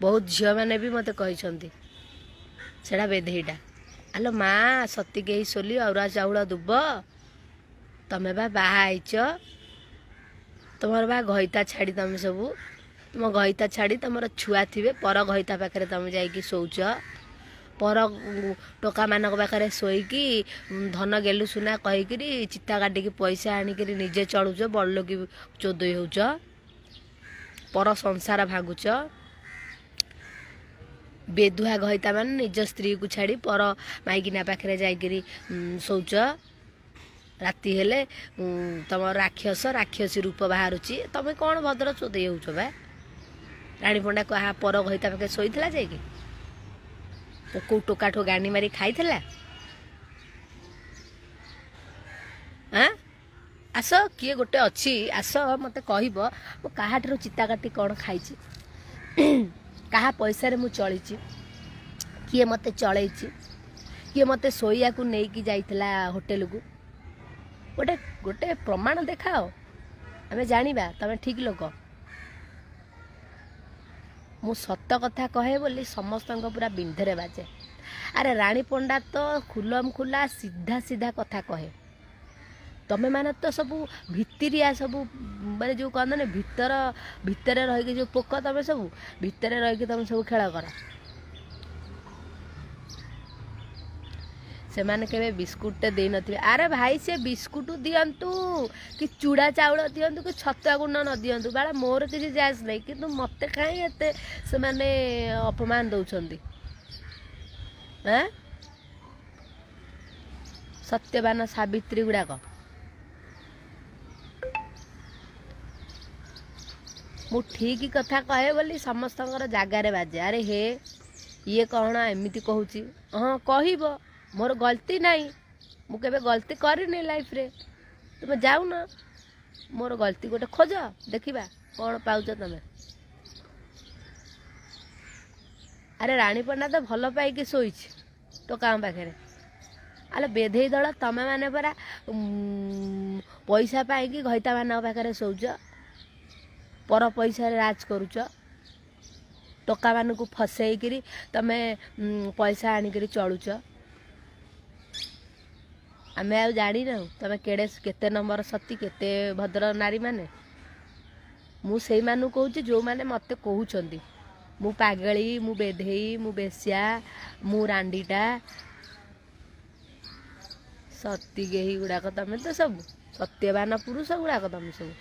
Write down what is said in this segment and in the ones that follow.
ବହୁତ ଝିଅମାନେ ବି ମୋତେ କହିଛନ୍ତି ସେଇଟା ବେଧେଇଟା। ଆଲୋ ମା, ସତୀ କେହି ସୋଲି ଅରୁଆ ଚାଉଳ ଦୁବ। ତମେ ବା ବାହା ହେଇଛ, ତମର ବା ଘଇତା ଛାଡ଼ି ତମେ ସବୁ ତୁମ ଘଇତା ଛାଡ଼ି ତମର ଛୁଆ ଥିବେ, ପର ଘଇତା ପାଖରେ ତମେ ଯାଇକି ଶୋଉଛ, ପର ଟୋକାମାନଙ୍କ ପାଖରେ ଶୋଇକି ଧନ ଗେଲୁ ସୁନା କହିକିରି ଚିତା କାଟିକି ପଇସା ଆଣିକିରି ନିଜେ ଚଳୁଛ, ବଡ଼ଲୋକି ଚୋଦେଇ ହେଉଛ, ପର ସଂସାର ଭାଙ୍ଗୁଛ। ବେଧୁଆ ଘଇତା ମାନେ ନିଜ ସ୍ତ୍ରୀକୁ ଛାଡ଼ି ପର ମାଇକିନା ପାଖରେ ଯାଇକିରି ଶୋଉଛ। ରାତି ହେଲେ ତମ ରାକ୍ଷସ ରାକ୍ଷସୀ ରୂପ ବାହାରୁଛି। ତମେ କ'ଣ ଭଦ୍ର ଚୋଦେଇ ହେଉଛ ବା? ରାଣୀ ପଣ୍ଡା କାହା ପର ଘଇତା ପାଖରେ ଶୋଇଥିଲା ଯାଇକି? କେଉଁ ଟୋକାଠୁ ଗାଣ୍ଡି ମାରି ଖାଇଥିଲା? ଆଁ ଆସ, କିଏ ଗୋଟେ ଅଛି ଆସ ମୋତେ କହିବ ମୁଁ କାହାଠାରୁ ଚିତା କାଟି କ'ଣ ଖାଇଛି, କାହା ପଇସାରେ ମୁଁ ଚଳିଛି, କିଏ ମୋତେ ଚଳେଇଛି, କିଏ ମୋତେ ଶୋଇବାକୁ ନେଇକି ଯାଇଥିଲା ହୋଟେଲକୁ? ଗୋଟେ ଗୋଟେ ପ୍ରମାଣ ଦେଖାଅ, ଆମେ ଜାଣିବା ତମେ ଠିକ୍ ଲୋକ। ମୁଁ ସତ କଥା କହେ ବୋଲି ସମସ୍ତଙ୍କ ପୁରା ବିନ୍ଧରେ ବାଜେ। ଆରେ ରାଣୀ ପଣ୍ଡା ତ ଖୁଲମ ଖୁଲା ସିଧା ସିଧା କଥା କହେ। ତମେମାନେ ତ ସବୁ ଭିତିରିଆ ସବୁ, ମାନେ ଯେଉଁ କହନ୍ତି ଭିତର ଭିତରେ ରହିକି ଯେଉଁ ପୋକ, ତମେ ସବୁ ଭିତରେ ରହିକି ତମେ ସବୁ ଖେଳ କର। ସେମାନେ କେବେ ବିସ୍କୁଟଟେ ଦେଇନଥିବେ। ଆରେ ଭାଇ, ସେ ବିସ୍କୁଟ ଦିଅନ୍ତୁ କି ଚୁଡ଼ା ଚାଉଳ ଦିଅନ୍ତୁ କି ଛତୁଆ ଗୁଣ୍ଡ ନ ଦିଅନ୍ତୁ ବାଳା, ମୋର କିଛି ଯାସ୍ ନାହିଁ, କିନ୍ତୁ ମୋତେ କାହିଁ ଏତେ ସେମାନେ ଅପମାନ ଦେଉଛନ୍ତି? ଆଁ ସତ୍ୟବାନ ସାବିତ୍ରୀ ଗୁଡ଼ାକ। ମୁଁ ଠିକ୍ କଥା କହେ ବୋଲି ସମସ୍ତଙ୍କର ଜାଗାରେ ବାଜେ। ଆରେ ହେ, ଇଏ କ'ଣ ଏମିତି କହୁଛି? ହଁ କହିବ, ମୋର ଗଲତି ନାହିଁ, ମୁଁ କେବେ ଗଲତି କରିନି ଲାଇଫ୍ରେ। ତୁମେ ଯାଉନ ମୋର ଗଲତି ଗୋଟେ ଖୋଜ, ଦେଖିବା କ'ଣ ପାଉଛ ତମେ। ଆରେ ରାଣୀ ପଣ୍ଡା ତ ଭଲ ପାଇକି ଶୋଇଛି ଟୋକାଙ୍କ ପାଖରେ। ଆଲେ ବେଧେଇ ଦଳ, ତମେ ମାନେ ପରା ପଇସା ପାଇକି ଘଇତାମାନଙ୍କ ପାଖରେ ଶୋଉଛ, ପର ପଇସାରେ ରାଜ କରୁଛ, ଟୋକାମାନଙ୍କୁ ଫସେଇକିରି ତମେ ପଇସା ଆଣିକିରି ଚଳୁଛ। ଆମେ ଆଉ ଜାଣିନାହୁଁ ତମେ କେଡ଼େ କେତେ ନମ୍ବର ସତୀ, କେତେ ଭଦ୍ର ନାରୀମାନେ। ମୁଁ ସେଇମାନଙ୍କୁ କହୁଛି ଯେଉଁମାନେ ମୋତେ କହୁଛନ୍ତି ମୁଁ ପାଗଳି, ମୁଁ ବେଧେଇ, ମୁଁ ବେଶ୍ୟା, ମୁଁ ରାଣ୍ଡିଟା। ସତୀ ଗେହି ଗୁଡ଼ାକ ତମେ ତ ସବୁ ସତ୍ୟବାନ ପୁରୁଷ ଗୁଡ଼ାକ ତମେ ସବୁ।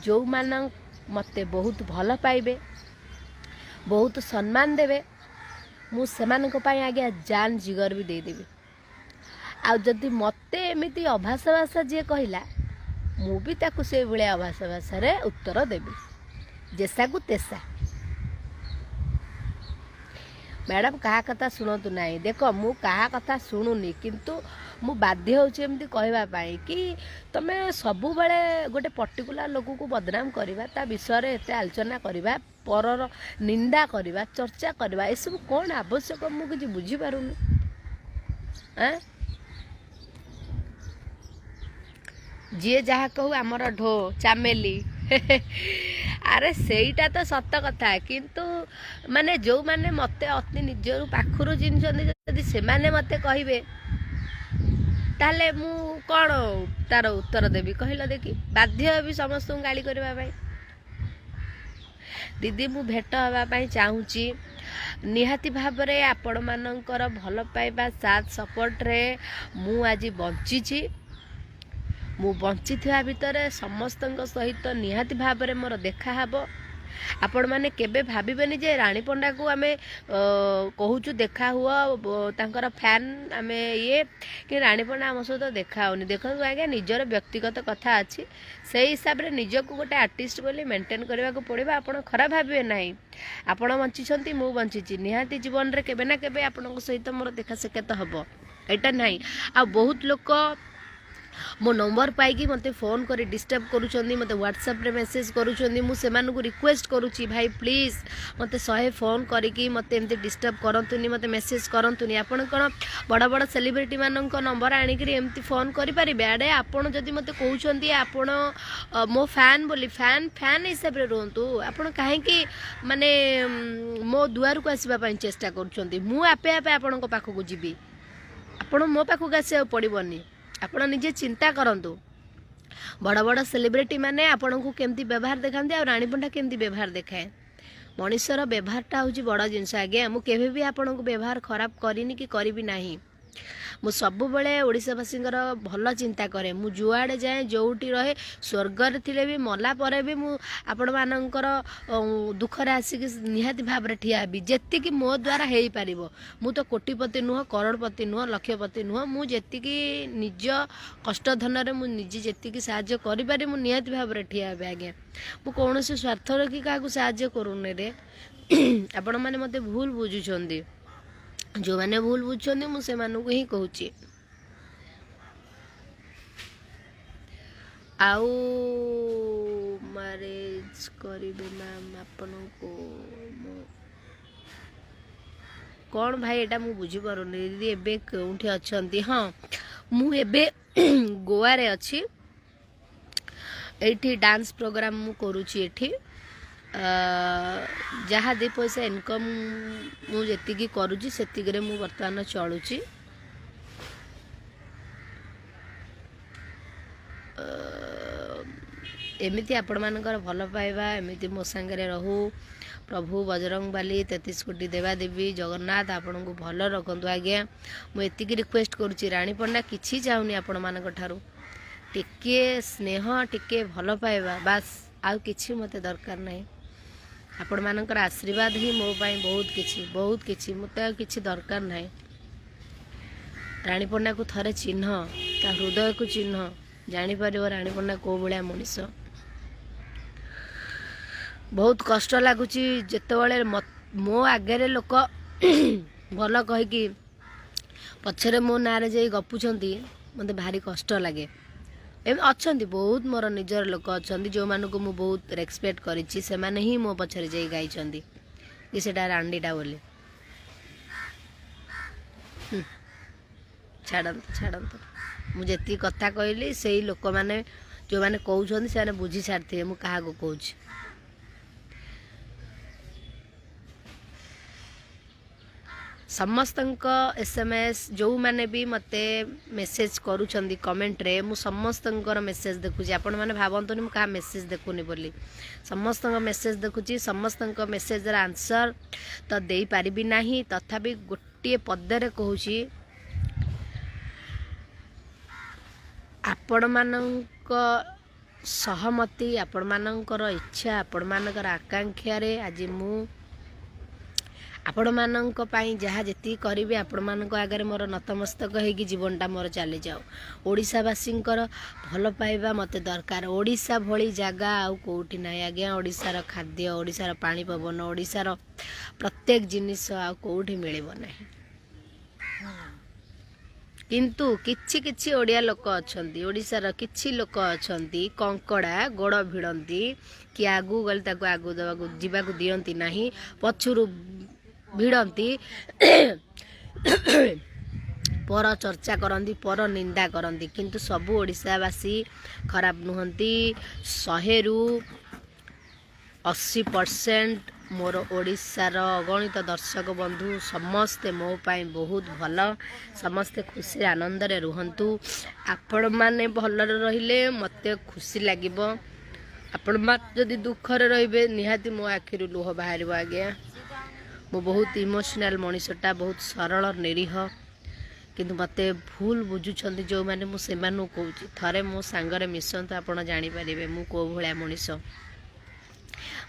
ଯେଉଁମାନ ମୋତେ ବହୁତ ଭଲ ପାଇବେ, ବହୁତ ସମ୍ମାନ ଦେବେ, ମୁଁ ସେମାନଙ୍କ ପାଇଁ ଆଜ୍ଞା ଜାନ୍ ଜିଗର ବି ଦେଇଦେବି। ଆଉ ଯଦି ମୋତେ ଏମିତି ଅଭାଷା ଭାଷା ଯିଏ କହିଲା, ମୁଁ ବି ତାକୁ ସେଇଭଳିଆ ଅଭାଷା ଭାଷାରେ ଉତ୍ତର ଦେବି, ଯେସାକୁ ତେସା। ମ୍ୟାଡ଼ାମ୍ କାହା କଥା ଶୁଣନ୍ତୁ ନାହିଁ। ଦେଖ, ମୁଁ କାହା କଥା ଶୁଣୁନି, କିନ୍ତୁ ମୁଁ ବାଧ୍ୟ ହେଉଛି ଏମିତି କହିବା ପାଇଁ କି ତମେ ସବୁବେଳେ ଗୋଟେ ପର୍ଟିକୁଲାର ଲୋକକୁ ବଦନାମ କରିବା, ତା ବିଷୟରେ ଏତେ ଆଲୋଚନା କରିବା, ପରର ନିନ୍ଦା କରିବା, ଚର୍ଚ୍ଚା କରିବା, ଏସବୁ କ'ଣ ଆବଶ୍ୟକ ମୁଁ କିଛି ବୁଝିପାରୁନି। ଆଁ ଯିଏ ଯାହା କହୁ ଆମର ଢୋ ଚାମେଲି। ଆରେ ସେଇଟା ତ ସତ କଥା, କିନ୍ତୁ ମାନେ ଯେଉଁମାନେ ମୋତେ ଅତି ନିଜରୁ ପାଖରୁ ଚିହ୍ନିଛନ୍ତି, ଯଦି ସେମାନେ ମୋତେ କହିବେ ତାହେଲେ ମୁଁ କ'ଣ ତାର ଉତ୍ତର ଦେବି କହିଲ ଦେଖି? ବାଧ୍ୟ ହେବି ସମସ୍ତଙ୍କୁ ଗାଳି କରିବା ପାଇଁ। ଦିଦି ମୁଁ ଭେଟ ହେବା ପାଇଁ ଚାହୁଁଛି। ନିହାତି ଭାବରେ ଆପଣମାନଙ୍କର ଭଲ ପାଇବା ସାଥ ସପୋର୍ଟରେ ମୁଁ ଆଜି ବଞ୍ଚିଛି। ମୁଁ ବଞ୍ଚିଥିବା ଭିତରେ ସମସ୍ତଙ୍କ ସହିତ ନିହାତି ଭାବରେ ମୋର ଦେଖା ହେବ। ଆପଣମାନେ କେବେ ଭାବିବେନି ଯେ ରାଣୀ ପଣ୍ଡାକୁ ଆମେ କହୁଛୁ ଦେଖା ହୁଅ, ତାଙ୍କର ଫ୍ୟାନ୍ ଆମେ ଇଏ, କି ରାଣୀ ପଣ୍ଡା ଆମ ସହିତ ଦେଖା ହେଉନି। ଦେଖନ୍ତୁ ଆଜ୍ଞା, ନିଜର ବ୍ୟକ୍ତିଗତ କଥା ଅଛି, ସେଇ ହିସାବରେ ନିଜକୁ ଗୋଟେ ଆର୍ଟିଷ୍ଟ ବୋଲି ମେଣ୍ଟେନ୍ କରିବାକୁ ପଡ଼ିବ। ଆପଣ ଖରାପ ଭାବିବେ ନାହିଁ। ଆପଣ ବଞ୍ଚିଛନ୍ତି, ମୁଁ ବଞ୍ଚିଛି, ନିହାତି ଜୀବନରେ କେବେ ନା କେବେ ଆପଣଙ୍କ ସହିତ ମୋର ଦେଖା ସାକ୍ଷାତ ହେବ, ଏଇଟା ନାହିଁ। ଆଉ ବହୁତ ଲୋକ ମୋ ନମ୍ବର ପାଇକି ମୋତେ ଫୋନ୍ କରି ଡିଷ୍ଟର୍ବ କରୁଛନ୍ତି, ମୋତେ ହ୍ୱାଟ୍ସଆପ୍ରେ ମେସେଜ୍ କରୁଛନ୍ତି। ମୁଁ ସେମାନଙ୍କୁ ରିକ୍ୱେଷ୍ଟ କରୁଛି, ଭାଇ ପ୍ଲିଜ୍ ମୋତେ 100 ଫୋନ୍ କରିକି ମୋତେ ଏମିତି ଡିଷ୍ଟର୍ବ କରନ୍ତୁନି, ମୋତେ ମେସେଜ୍ କରନ୍ତୁନି। ଆପଣ କ'ଣ ବଡ଼ ବଡ଼ ସେଲିବ୍ରିଟିମାନଙ୍କ ନମ୍ବର ଆଣିକିରି ଏମିତି ଫୋନ୍ କରିପାରିବେ? ଆଡ଼େ ଆପଣ ଯଦି ମୋତେ କହୁଛନ୍ତି ଆପଣ ମୋ ଫ୍ୟାନ୍ ବୋଲି, ଫ୍ୟାନ୍ ଫ୍ୟାନ୍ ହିସାବରେ ରୁହନ୍ତୁ। ଆପଣ କାହିଁକି ମାନେ ମୋ ଦୁଆରକୁ ଆସିବା ପାଇଁ ଚେଷ୍ଟା କରୁଛନ୍ତି? ମୁଁ ଆପେ ଆପେ ଆପଣଙ୍କ ପାଖକୁ ଯିବି, ଆପଣ ମୋ ପାଖକୁ ଆସିବାକୁ ପଡ଼ିବନି। ଆପଣ ନିଜେ ଚିନ୍ତା କରନ୍ତୁ, ବଡ଼ ବଡ଼ ସେଲିବ୍ରିଟି ମାନେ ଆପଣଙ୍କୁ କେମିତି ବ୍ୟବହାର ଦେଖାନ୍ତି ଆଉ ରାଣୀ ପଣ୍ଡା କେମିତି ବ୍ୟବହାର ଦେଖାଏ। ମଣିଷର ବ୍ୟବହାରଟା ହେଉଛି ବଡ଼ ଜିନିଷ ଆଜ୍ଞା। ମୁଁ କେବେ ବି ଆପଣଙ୍କୁ ବ୍ୟବହାର ଖରାପ କରିନି କି କରିବି ନାହିଁ। ମୁଁ ସବୁବେଳେ ଓଡ଼ିଶାବାସୀଙ୍କର ଭଲ ଚିନ୍ତା କରେ। ମୁଁ ଯୁଆଡ଼େ ଯାଏ, ଯେଉଁଠି ରହେ, ସ୍ୱର୍ଗରେ ଥିଲେ ବି, ମଲା ପରେ ବି ମୁଁ ଆପଣମାନଙ୍କର ଦୁଃଖରେ ଆସିକି ନିହାତି ଭାବରେ ଠିଆ ହେବି, ଯେତିକି ମୋ ଦ୍ୱାରା ହେଇପାରିବ। ମୁଁ ତ କୋଟିପତି ନୁହଁ, କରୋଡ଼ପତି ନୁହଁ, ଲକ୍ଷପତି ନୁହଁ। ମୁଁ ଯେତିକି ନିଜ କଷ୍ଟ ଧନରେ ମୁଁ ନିଜେ ଯେତିକି ସାହାଯ୍ୟ କରିପାରିବି, ମୁଁ ନିହାତି ଭାବରେ ଠିଆ ହେବି ଆଜ୍ଞା। ମୁଁ କୌଣସି ସ୍ୱାର୍ଥ ରଖି କାହାକୁ ସାହାଯ୍ୟ କରୁନି ରେ। ଆପଣମାନେ ମୋତେ ଭୁଲ ବୁଝୁଛନ୍ତି। ଯେଉଁମାନେ ଭୁଲ ବୁଝୁଛନ୍ତି, ମୁଁ ସେମାନଙ୍କୁ ହିଁ କହୁଛି। ଆଉ ମ୍ୟାରେଜ୍ କରିବେ ମ୍ୟାମ୍ ଆପଣଙ୍କୁ ମୁଁ କ'ଣ ଭାଇ, ଏଇଟା ମୁଁ ବୁଝିପାରୁନି। ଦିଦି ଏବେ କେଉଁଠି ଅଛନ୍ତି? ହଁ, ମୁଁ ଏବେ ଗୋଆରେ ଅଛି। ଏଇଠି ଡାନ୍ସ ପ୍ରୋଗ୍ରାମ ମୁଁ କରୁଛି। ଏଠି ଯାହା ଦୁଇ ପଇସା ଇନକମ୍ ମୁଁ ଯେତିକି କରୁଛି, ସେତିକିରେ ମୁଁ ବର୍ତ୍ତମାନ ଚଳୁଛି। ଏମିତି ଆପଣମାନଙ୍କର ଭଲ ପାଇବା ଏମିତି ମୋ ସାଙ୍ଗରେ ରହୁ। ପ୍ରଭୁ ବଜରଙ୍ଗବାଲି, 33 କୋଟି ଦେବାଦେବୀ, ଜଗନ୍ନାଥ ଆପଣଙ୍କୁ ଭଲ ରଖନ୍ତୁ ଆଜ୍ଞା। ମୁଁ ଏତିକି ରିକ୍ୱେଷ୍ଟ କରୁଛି, ରାଣୀ ପଣ୍ଡା କିଛି ଚାହୁଁନି ଆପଣମାନଙ୍କ ଠାରୁ, ଟିକିଏ ସ୍ନେହ, ଟିକିଏ ଭଲ ପାଇବା, ବାସ୍, ଆଉ କିଛି ମୋତେ ଦରକାର ନାହିଁ। ଆପଣମାନଙ୍କର ଆଶୀର୍ବାଦ ହିଁ ମୋ ପାଇଁ ବହୁତ କିଛି, ବହୁତ କିଛି। ମୋତେ ଆଉ କିଛି ଦରକାର ନାହିଁ। ରାଣୀ ପଣ୍ଡାକୁ ଥରେ ଚିହ୍ନ, ତା ହୃଦୟକୁ ଚିହ୍ନ, ଜାଣିପାରିବ ରାଣୀ ପଣ୍ଡା କେଉଁ ଭଳିଆ ମଣିଷ। ବହୁତ କଷ୍ଟ ଲାଗୁଛି ଯେତେବେଳେ ମୋ ଆଗରେ ଲୋକ ଭଲ କହିକି ପଛରେ ମୋ ନାଁରେ ଯାଇ ଗପୁଛନ୍ତି। ମୋତେ ଭାରି କଷ୍ଟ ଲାଗେ। ଏବେ ଅଛନ୍ତି ବହୁତ ମୋର ନିଜର ଲୋକ ଅଛନ୍ତି, ଯେଉଁମାନଙ୍କୁ ମୁଁ ବହୁତ ରେସପେକ୍ଟ କରିଛି, ସେମାନେ ହିଁ ମୋ ପଛରେ ଯାଇ ଗାଇଛନ୍ତି କି ସେଇଟା ରାଣ୍ଡିଟା ବୋଲି। ଛାଡ଼ନ୍ତୁ, ଛାଡ଼ନ୍ତୁ। ମୁଁ ଯେତିକି କଥା କହିଲି, ସେଇ ଲୋକମାନେ ଯେଉଁମାନେ କହୁଛନ୍ତି, ସେମାନେ ବୁଝି ସାରିଥିବେ ମୁଁ କାହାକୁ କହୁଛି। ସମସ୍ତଙ୍କ SMS, ଯେଉଁମାନେ ବି ମୋତେ ମେସେଜ୍ କରୁଛନ୍ତି କମେଣ୍ଟରେ, ମୁଁ ସମସ୍ତଙ୍କର ମେସେଜ୍ ଦେଖୁଛି। ଆପଣମାନେ ଭାବନ୍ତୁନି ମୁଁ କାହା ମେସେଜ୍ ଦେଖୁନି ବୋଲି। ସମସ୍ତଙ୍କ ମେସେଜ୍ ଦେଖୁଛି। ସମସ୍ତଙ୍କ ମେସେଜ୍ର ଆନ୍ସର୍ ତ ଦେଇପାରିବି ନାହିଁ, ତଥାପି ଗୋଟିଏ ପଦରେ କହୁଛି, ଆପଣମାନଙ୍କ ସହମତି, ଆପଣମାନଙ୍କର ଇଚ୍ଛା, ଆପଣମାନଙ୍କର ଆକାଂକ୍ଷାରେ ଆଜି ମୁଁ ଆପଣମାନଙ୍କ ପାଇଁ ଯାହା ଯେତିକି କରିବି, ଆପଣମାନଙ୍କ ଆଗରେ ମୋର ନତମସ୍ତକ ହେଇକି ଜୀବନଟା ମୋର ଚାଲିଯାଉ। ଓଡ଼ିଶାବାସୀଙ୍କର ଭଲ ପାଇବା ମୋତେ ଦରକାର। ଓଡ଼ିଶା ଭଳି ଜାଗା ଆଉ କେଉଁଠି ନାହିଁ ଆଜ୍ଞା। ଓଡ଼ିଶାର ଖାଦ୍ୟ, ଓଡ଼ିଶାର ପାଣି ପବନ, ଓଡ଼ିଶାର ପ୍ରତ୍ୟେକ ଜିନିଷ ଆଉ କେଉଁଠି ମିଳିବ ନାହିଁ। କିନ୍ତୁ କିଛି କିଛି ଓଡ଼ିଆ ଲୋକ ଅଛନ୍ତି, ଓଡ଼ିଶାର କିଛି ଲୋକ ଅଛନ୍ତି, କଙ୍କଡ଼ା ଗୋଡ଼ ଭିଡ଼ନ୍ତି କି ଆଗକୁ ଗଲେ ତାକୁ ଆଗକୁ ଦେବାକୁ ଯିବାକୁ ଦିଅନ୍ତି ନାହିଁ, ପଛରୁ ଭିଡ଼ନ୍ତି, ପର ଚର୍ଚ୍ଚା କରନ୍ତି, ପର ନିନ୍ଦା କରନ୍ତି। କିନ୍ତୁ ସବୁ ଓଡ଼ିଶାବାସୀ ଖରାପ ନୁହନ୍ତି। 100ରୁ 80% ମୋର ଓଡ଼ିଶାର ଅଗଣିତ ଦର୍ଶକ ବନ୍ଧୁ ସମସ୍ତେ ମୋ ପାଇଁ ବହୁତ ଭଲ। ସମସ୍ତେ ଖୁସିରେ ଆନନ୍ଦରେ ରୁହନ୍ତୁ। ଆପଣମାନେ ଭଲରେ ରହିଲେ ମୋତେ ଖୁସି ଲାଗିବ। ଆପଣମାନେ ଯଦି ଦୁଃଖରେ ରହିବେ, ନିହାତି ମୋ ଆଖିରୁ ଲୁହ ବାହାରିବ ଆଜ୍ଞା। ମୁଁ ବହୁତ ଇମୋସନାଲ୍ ମଣିଷଟା, ବହୁତ ସରଳ, ନିରୀହ। କିନ୍ତୁ ମୋତେ ଭୁଲ ବୁଝୁଛନ୍ତି ଯେଉଁମାନେ, ମୁଁ ସେମାନଙ୍କୁ କହୁଛି, ଥରେ ମୋ ସାଙ୍ଗରେ ମିଶନ୍ତୁ, ଆପଣ ଜାଣିପାରିବେ ମୁଁ କେଉଁ ଭଳିଆ ମଣିଷ।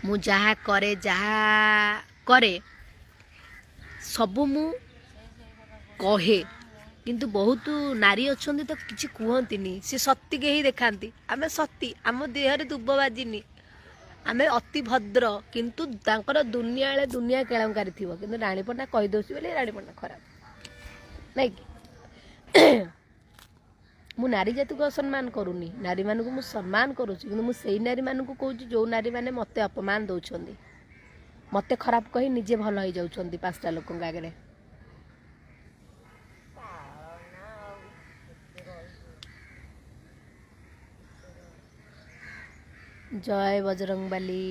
ମୁଁ ଯାହା କରେ, ଯାହା କରେ ସବୁ ମୁଁ କହେ। କିନ୍ତୁ ବହୁତ ନାରୀ ଅଛନ୍ତି ତ କିଛି କୁହନ୍ତିନି, ସେ ସତୀକି ହିଁ ଦେଖାନ୍ତି। ଆମେ ସତୀ, ଆମ ଦେହରେ ଦୁବ ବାଜିନି, ଆମେ ଅତି ଭଦ୍ର। କିନ୍ତୁ ତାଙ୍କର ଦୁନିଆ ବେଳେ ଦୁନିଆ କେଳଙ୍କାରୀ ଥିବ, କିନ୍ତୁ ରାଣୀ ପଣ୍ଡା କହିଦେଉଛି ବୋଲି ରାଣୀ ପଣ୍ଡା ଖରାପ, ନାଇଁ କି? ମୁଁ ନାରୀ ଜାତିକୁ ଅସମ୍ମାନ କରୁନି, ନାରୀମାନଙ୍କୁ ମୁଁ ସମ୍ମାନ କରୁଛି। କିନ୍ତୁ ମୁଁ ସେଇ ନାରୀମାନଙ୍କୁ କହୁଛି ଯେଉଁ ନାରୀମାନେ ମୋତେ ଅପମାନ ଦେଉଛନ୍ତି, ମୋତେ ଖରାପ କହି ନିଜେ ଭଲ ହେଇଯାଉଛନ୍ତି ପାଞ୍ଚଟା ଲୋକଙ୍କ ଆଗରେ। ପାଗଳ ନା ଆଉ କେତେ ରହିବୁ, କେତେ ରହିବୁ। ଜୟ ବଜରଙ୍ଗବାଲି।